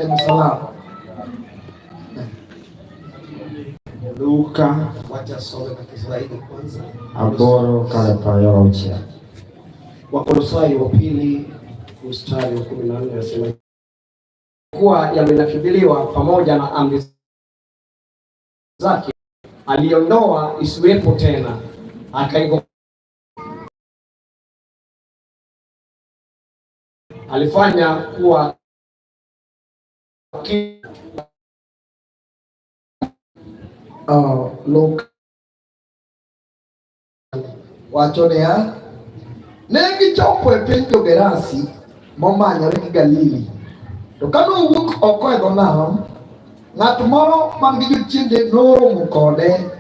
e msalaba. Luka Wacha some kwa Kiswahili kwanza. 8:26. Wakolosai wa pili mstari wa 14 nasema Kuwa yamenakiliwa pamoja na amri zake, aliondoa isiwepo tena, akaigo alifanya kuwa Luka wacho niya, ne gichopo e piny jo-Gerasi momanyore gi Galili. To ka nowuok oko e dho nam, ng'at moro man gi jochiende noromo kode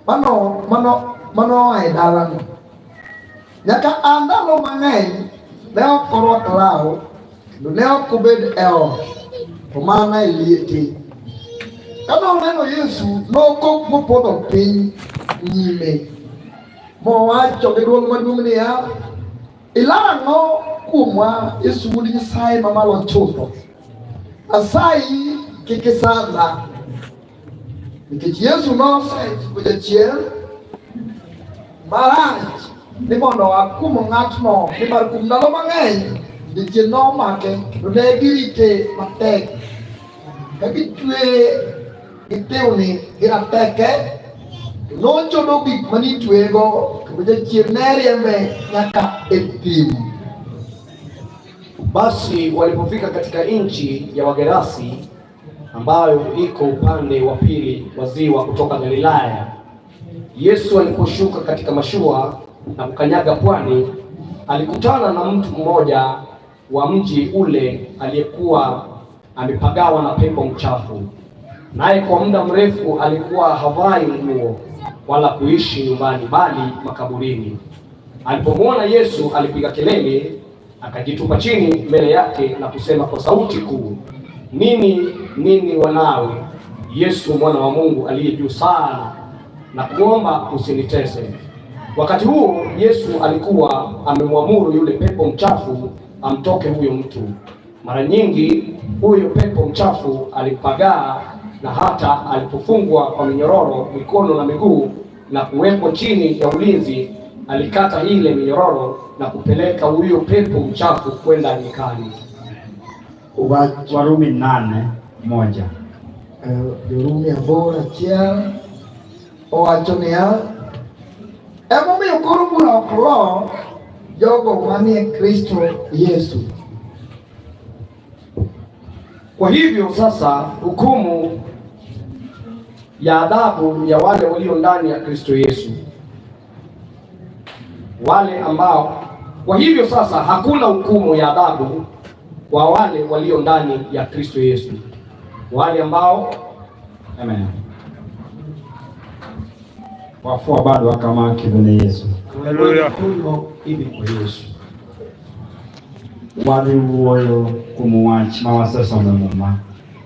mano oa e dalano. Nyaka a ndalo mang'eny ne ok orwak law kendo ne ok obed e ot, to mana e liete. Ka noneno Yesu, nokok mopodho piny nyime, mowacho gi dwol maduong' niya, "Ilaro ang'o kuomwa, Yesu wuod Nyasaye Mamalo Chutho? Asayi kik isanda." Nikech Yesu nosechiko jachien marach ni mondo oa kuom ng'atno, nimar kuom ndalo mang'eny jachien nomake kendo ne girite matek ka gitweye gi thiwni gi rateke. Nochodo gik manitweyego kendo jachien ne riembe nyaka e thim. Basi walipofika katika nchi ya Wagerasi ambayo iko upande wa pili wa ziwa kutoka Galilaya, Yesu aliposhuka katika mashua na kukanyaga pwani, alikutana na mtu mmoja wa mji ule aliyekuwa amepagawa na pepo mchafu, naye kwa muda mrefu alikuwa havai nguo wala kuishi nyumbani, bali makaburini. Alipomwona Yesu alipiga kelele, akajitupa chini mbele yake na kusema kwa sauti kuu, "Nini nini wanawe, Yesu mwana wa Mungu aliye juu sana? Nakuomba usinitese." Wakati huo Yesu alikuwa amemwamuru yule pepo mchafu amtoke huyo mtu. Mara nyingi huyo pepo mchafu alimpagaa, na hata alipofungwa kwa minyororo mikono na miguu na kuwekwa chini ya ulinzi, alikata ile minyororo na kupeleka huyo pepo mchafu kwenda nyikani. Wach Warumi 8:1. Jorumi 8:1 owacho niya, "Emomiyo koro bura ok lo jogo manie Kristo Yesu." Kwa hivyo sasa hukumu ya adhabu ya wale walio ndani ya Kristo Yesu, wale ambao, kwa hivyo sasa hakuna hukumu ya adhabu kwa wale walio ndani ya Kristo Yesu, wale ambao Amen. Wafua bado kama kivene Yesu. Mkono hivi kwa Yesu. Wadhi wuoyo kuom wach ma wasesomo e Muma.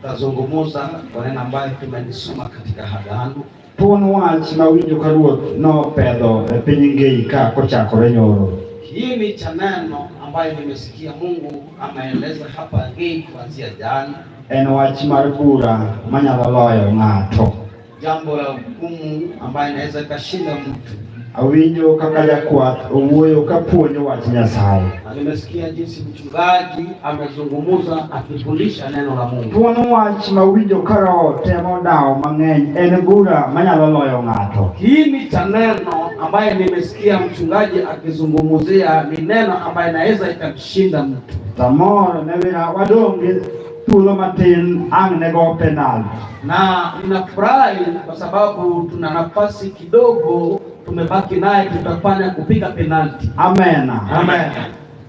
Tazungumza kwa neno ambayo tumelisoma katika Agano. Thuon wach mawinjo ka Ruoth nopedho e piny Ngei ka kochakore nyoro. Kiini cha neno ambayo nimesikia Mungu ameeleza hapa Ngei kuanzia jana, En wach mar bura manyalo loyo ng'ato. Jambo la hukumu ambayo inaweza ikashinda mtu. Awinjo kaka jakwath owuoyo kapuonjo wach Nyasaye. Na nimesikia jinsi mchungaji amezungumza akifundisha neno la Mungu. Thuon wach mawinjo ka Roho temo dawo mang'eny en bura manyalo loyo ng'ato. Kiini cha neno ambaye nimesikia mchungaji akizungumzia ni neno ambaye inaweza ikamshinda mtu. Samoro ne wira wadong' gi thuolo matin ang' ne go penalty. Na ninafurahi kwa sababu tuna nafasi kidogo tumebaki naye, tutafanya kupiga penalti. Amen. Amen.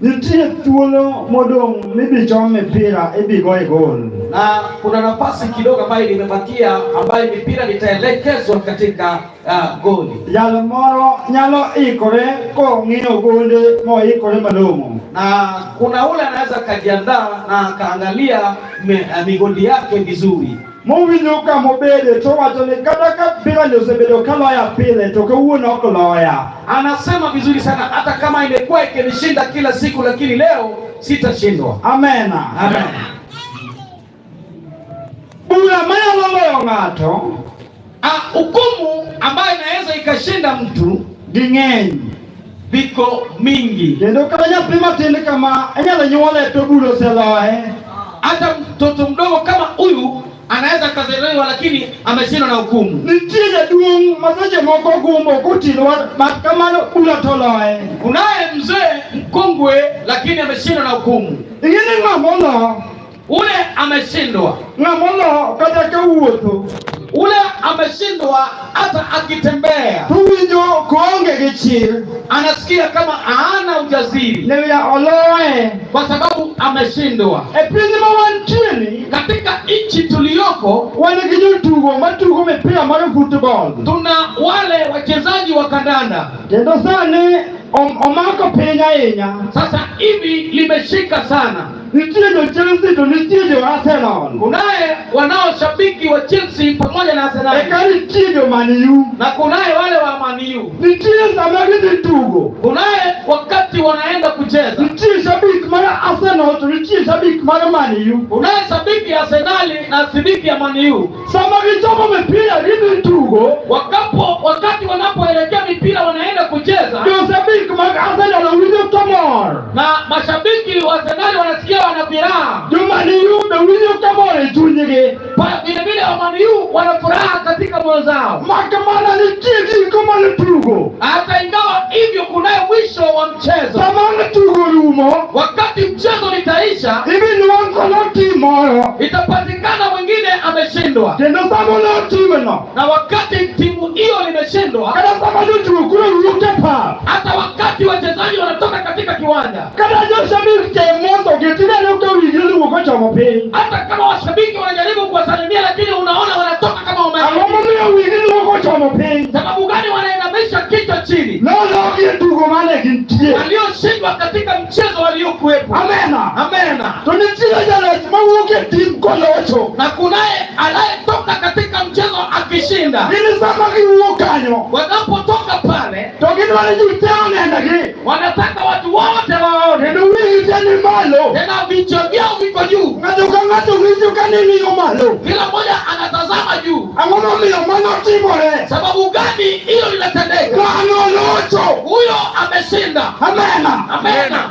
Nitie thuolo modong' midhi chom mipira idhi go e gol. Na kuna nafasi kidogo ambayo imebakia ambayo mipira itaelekezwa katika goli. Jal moro nyalo ikore kong'iyo gonde moikore malong'o. Na kuna ule anaweza akajiandaa na akaangalia migoli yake vizuri. Mowinjo kamobede to wacho ni kata ka mpira ni osebedo kaloya pile to kawuono ok loya. Anasema vizuri sana, hata kama imekuwa ikinishinda kila siku, lakini leo sitashindwa. Amen. Amen. ng'ato Hukumu ambayo inaweza ikashinda mtu ging'eny. viko mingi. Kendo kata nyathi matin kama inyalo nyuole to bura oseloye. Hata mtoto mdogo kama huyu anaweza akazaliwa, lakini ameshindwa na hukumu. Nitie jaduong' ma seche moko gumbo kotinwa mat kamano bura to loye. Kunaye mzee mkongwe, lakini ameshindwa na hukumu. Ing'e ni ng'ama olo, Ule ameshindwa, ng'ama olo kata ka wuotho ule ameshindwa hata akitembea to winjo koonge gi chir. Anasikia kama hana ujasiri, Newiya oloye. Kwa sababu ameshindwa. E piny ma wantie ni, Katika nchi tuliyoko, wan gi jotugo matugo mipira mar football. Tuna wale wachezaji wa kandanda. Kendo sani omako piny ahinya. Sasa hivi limeshika sana. Nitie jo Chelsea to nitie jo Arsenal. Kunaye wanaoshabiki wa Chelsea pamoja na Arsenal Eka nitie jo Man U. Na kunaye wale wa Man U. Nitie sama gidhi tugo. Kunaye wakati wanaenda kucheza. Nitie shabik mar Arsenal to nitie shabik mar Man U. Kunaye shabiki ya Arsenali na shabiki ya Man U. Sama gichomo mipira gidhi tugo. Wakati wanapoelekea mipira wanaenda kucheza. Jo shabik mag Arsenal winjo kamor. Na mashabiki wa Arsenali wanasikia wana furaha. Jo Man U be winjo kamor e chunygi. Vile vile wa Man U wana furaha katika moyo zao. Mak mana nitie giko mar tugo. Hata ingawa hivyo kunaye mwisho wa mchezo. Sama tugo rumo. Wakati mchezo litaisha, Ibi nwang' kolo tim moro. Itapatikana mwingine ameshindwa. Kendo sama olo timno. Na wakati timu hiyo limeshindwa, Kata sama jotugo koro wuok e pap. Hata wakati wachezaji wanatoka katika kiwanja, Kata joshabik te moso gi tineno ka wigi oluwo kochomo piny. Hata kama washabiki wanajaribu kuwasalimia, lakini unaona wanatoka kama wame. Ang'o momiyo wigi luwo kochomo piny? Sababu gani wanainamisha kichwa chini? Nologi e tugo mane gintie. Walioshindwa katika mchezo waliokuwepo. Amena. Amena. To nitie jaloch mawuok e tim kolocho. Na kunaye anayetoka katika mchezo akishinda. Gin sama giwuok kanyo. Wanapotoka pale, To gidwaro ji te onenegi. Wanataka watu wote waone. Kendo wigi te ni malo. Tena vichwa vyao viko juu. Ng'ato ka ng'ato winjo ka ning'iyo malo. Kila mmoja anatazama juu. Ang'o momiyo mano timore? Sababu gani hiyo linatendeka? Ng'ano olocho. Huyo ameshinda. Amena. Amena.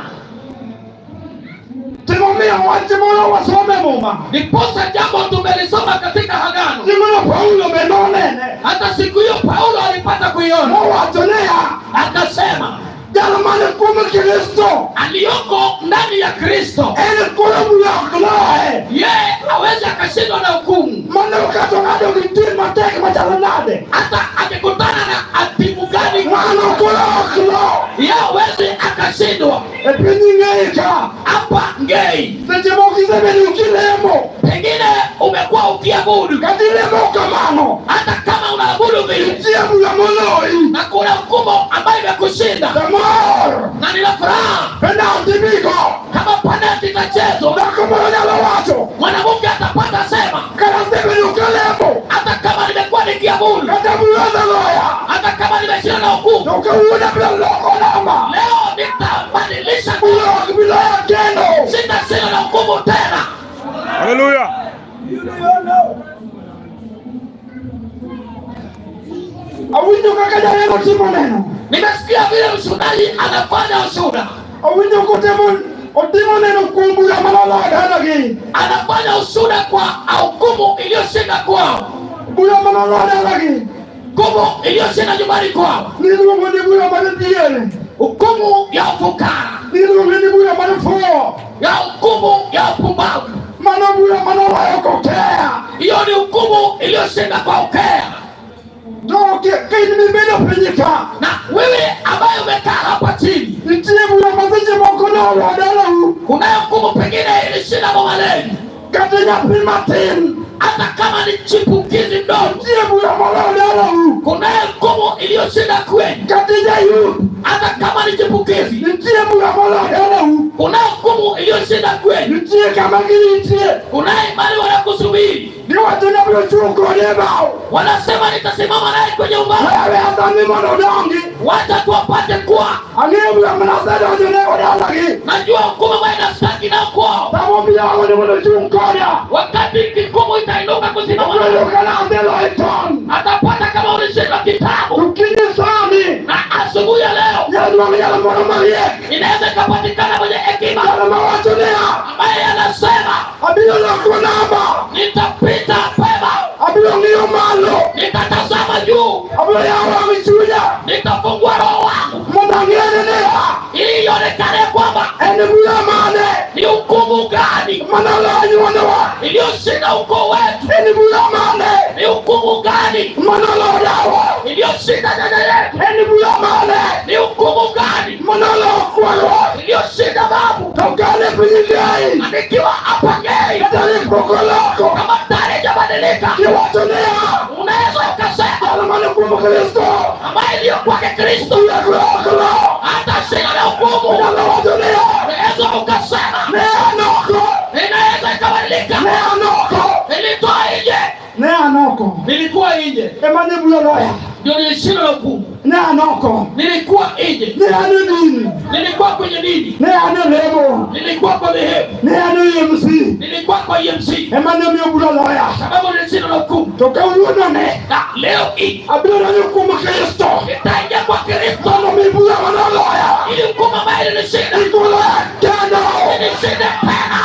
Timomiyo wach moro wasome Muma. Ndiposa jambo tumelisoma katika Agano. Chieng'no Paulo be nonene. Hata siku hiyo Paulo alipata kuiona. Mowacho niya. Akasema, Jal mane kuom Kristo aliyoko ndani ya Kristo, en koro bura ok loye. Yeye hawezi akashindwa na hukumu. Mano kata ng'ato gi tim matek machalo nade. Hata akikutana na timu gani, Ng'ano koro ok lo. Yeye hawezi akashindwa. E piny Ngei ka. Hapa Ngei. Seche moko isebedo kilemo. Pengine umekuwa ukiabudu. Kata ilemo kamano. Hata kama unaabudu vile. Nitie bura moloyi. Na kuna hukumu ambayo imekushinda. Tamor. Na nina furaha. Penalti bigo. Kama penalti itachezwa. Dhako moro nyalo wacho. Mwanamke atapata sema. Kata asebedo kalemo. Hata kama nimekuwa nikiabudu. Kata bura oseloya. Hata kama nimeshinda na hukumu. To kawuono abiro loko namba. Leo nitabadilisha. Bura ok bi loya kendo. Sitashinda na hukumu tena. Hallelujah. Awinjo kaka janeno timo neno. Nimesikia vile mchungaji anafanya ushuhuda. Awinjo kotimo otimo neno kuom bura manoloyo dalagi. Anafanya ushuhuda kwa hukumu iliyoshinda kwao. Bura manoloyo dalagi. Hukumu iliyoshinda nyumbani kwao. Niluongo ni bura mar dhier. Hukumu ya ufukara. Niluongo ni bura mar fuwo. Ya hukumu ya upumbavu. Mano bura manoloyo kokea. Hiyo ni hukumu iliyoshinda kwa ukea. To ka in mibedo piny ka. Na wewe ambaye umekaa hapa chini. Nitie bura ma seche moko noloyo dalau. Kunayo hukumu pengine ilishinda boma lenu. Kata nyathi matin. Hata kama ni chipukizi mdogo. Nitie bura moloyo dalau. Kunayo hukumu iliyoshinda kwenu. Kata jayut. Hata kama ni chipukizi. Nitie bura moloyo dalau. Kunayo hukumu iliyoshinda kwenu. Nitie kama ginitie. Kunaye mahali wanakusubiri. Giwacho ni abiro chung' kode e bao. Wanasema nitasimama naye kwenye ubao. Wewe hata ni mondo odongi. Wacha tu apate kuwa. Ang'eyo bura mana asedonjo ne odalagi. Najua hukumu ambayo inastaki na kwao. Samo miyago ni mondo ochung' koda. Wakati hukumu itainuka kusimama Obiro Obiro ka nadhi loyo chon. Atapata kama ulishindwa kitabu. To kiny sani Na asubuhi ya leo nyalo nwang'o jalo moro mariek. Inaweza ikapatikana mwenye hekima Jalo mawacho niya, ambaye anasema, abiro loko namba. Nitapita pema, Abiro ng'iyo malo. Nitatazama juu, Abiro yawo wang' chunya. Nitafungua roho wangu Mondo ang'e niya, ili ionekane kwamba en bura mane ni hukumu gani manoloyo anyuondowa. Iliyoshinda ukoo wetu, En bura mane ni hukumu gani manoloyo dawa. Iliyoshinda dada yetu, En bura mane ni hukumu gani manoloyo kwarwa. Iliyoshinda babu. To kane piny Gei, Na nikiwa hapa Ngei, kata ni pok oloko, kama tayari haijabadilika, iwacho niya, unaweza ukasema jalo mane kuom Kristo, ambaye iliyo kwake Kristo bura ok lo. hatashinda na hukumu. Nyalo wacho niya, Unaweza ukasema ne an oko, inaweza ikabadilika. ne an oko, Nilitoa nje, ne an oko. Nilikuwa nje, Ema ne bura loya, ndio nilishinda na hukumu. ne an oko, Nilikuwa nje, ne an e din, nilikuwa kwenye dini, ne an e lemo, nilikuwa kwa dhehebu, ne an e EMC, nilikuwa kwa EMC, ema ne omiyo bura loya. Sababu nilishinda na hukumu. To kawuono ne, Na leo hii abiro donjo kuom Kristo, nitaingia kwa Kristo mondo mi bura manoloya, ili hukumu ambayo ilinishinda kik oloya kendo. inisinde tena.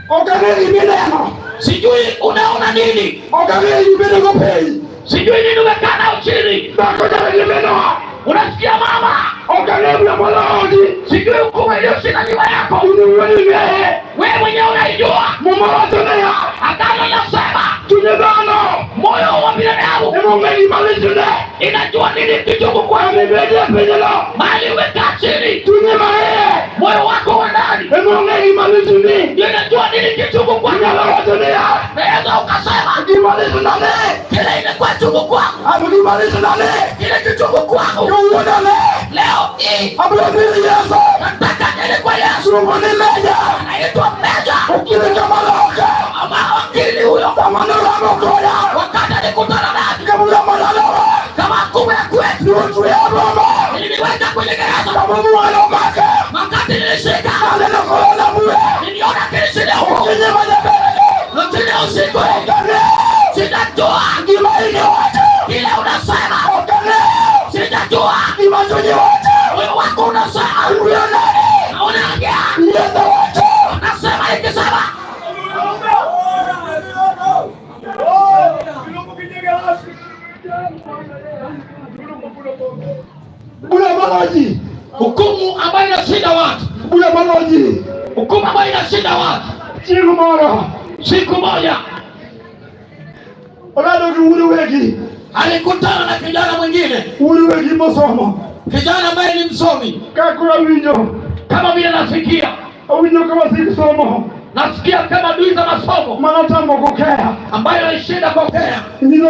Ok ang'eyo gimineno, Sijui unaona nini, ok ang'eyo gibedogo piny, sijui nini umekaa nao chini, dhako nyalo giminoa, unasikia mama, ok ang'eyo bura mologi, sijui hukumu iliyoshinda nyuma yako, in iwuon ing'eye. Wewe mwenyewe unaijua. Muma wacho niya, Agano linasema chuny dhano moyo wa binadamu ema ong'e gima lichne, inajua nini kichungu kwake. kama ibedie pinyno, Mahali umekaa chini, chunyi maiye moyo wako wa ndani ema ong'e gima lichni. Ndio inajua nini kichungu kwake. Inyalo wacho niya, Naweza ukasema gima lichna ni, kile imekuwa chungu kwangu, ab gima lichna ni, kile kichungu kwangu kawuono ne, leo hii abiro dhi ir Yesu, nataka niende kwa Yesu. luongo ni Meja, Anaitwa Meja okil kama loke, ama wakili huyo. sama nolamo koda, Wakati alikutana nami ka bura manolowa, kama hukumu ya kwetu, notweya romo, iliniweka kwenye gereza. kama bura nomake, Wakati nilishika, aneno kolola bura, niliona kilishinda huko okinyi majaberego, chini ya usiku. Ok ang'eyo Sijajua gima igi wacho, kile unasema, ok ang'eyo sijajua gima chunyi wacho, moyo wako unasema, awuoyo nade, na unaongea, Yesu wacho. unasema ikisema. Bura moloji, Hukumu ambayo inashinda watu, bura moloji, hukumu ambayo inashinda watu. Chieng' moro Siku moja olado gi wuod wegi, alikutana na kijana mwingine, wuod wegi mosomo. Kijana ambaye ni msomi. Ka koro awinjo, Kama vile nasikia, awinjo ka wasik somo, nasikia kama adui za masomo manotamo kokeya, ambayo alishinda kokea. Nyino.